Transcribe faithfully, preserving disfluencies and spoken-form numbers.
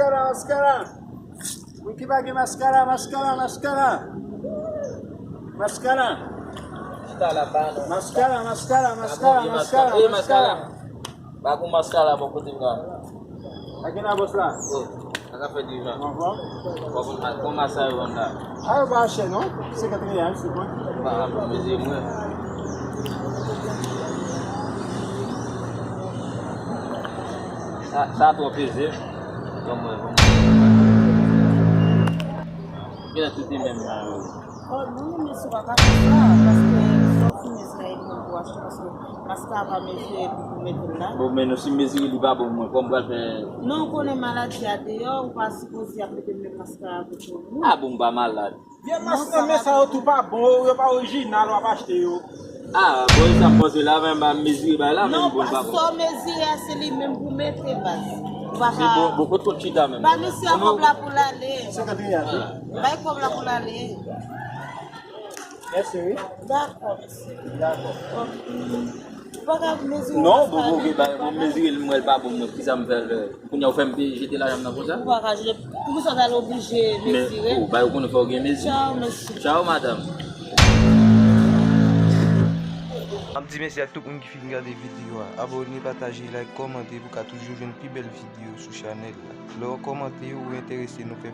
Maskara, maskara. Moun ki pa gen maskara, maskara, maskara. Maskara. Chita la pa non. Maskara, maskara, maskara, maskara, maskara. Maskara. Pa gon maskara bò kote m nan. A ki nan bòs la? Oh, sa ka fè divan. Anvan. Bon, bon, bon, sa yo vann la. A yo pa chè non? Senkant reyal, se bon. Pa rapò, mezi mwen. Sa, sa twò peze. Ban mwen, ban mwen. Gen tout li menm nan yo. Oh, non, men mesye, w pa ka fè sa, paske sa w fin mezi la, e mwen pou achte, paske maskara pa mezi epi pou mete l la. Bon, men nou si mezi li pa bon, mwen, kòman m pral fè? Non, ou konnen maladi a deyò, ou pa sipoze ap mete menm maskara pou tout moun. Ah bon, m pa malad. Vye mask nan men sa yo tou pa bon, yo pa orijinal, w ap achte yo. Ah, bon, sa m panse la, men m mezire bay la, men bon, pa bon. Non, sa w mezire a, se li menm pou mete, baz. Ou pa ka. Se bon, bon, kot kòb chita menm? Ba misye a kòb la pou l ale. Senkant riyal, wi. Bay kòb la pou l ale. Mèsi, wi. Dakò, mesye. Dakò. Ou pa ka mezire. Non, bon, ok, ba, bon, mezire li, m wè l pa bon, mwen, kisa m fè l? Kounye a ou fè m jete lajan m nan konsa? Ou pa ka jete. Poukisa w ta oblije mezire? Men, oh, ba yo konnen fò w gen mezi. Tchaw, mesye. Tchaw, madanm. M ap di mèsi ak tout moun ki fin gade videyo a. Abòne, pataje, like, kòmante pou ka toujou jwenn pi bèl videyo sou chanèl la. Lè w kòmante, ou enterese nou fè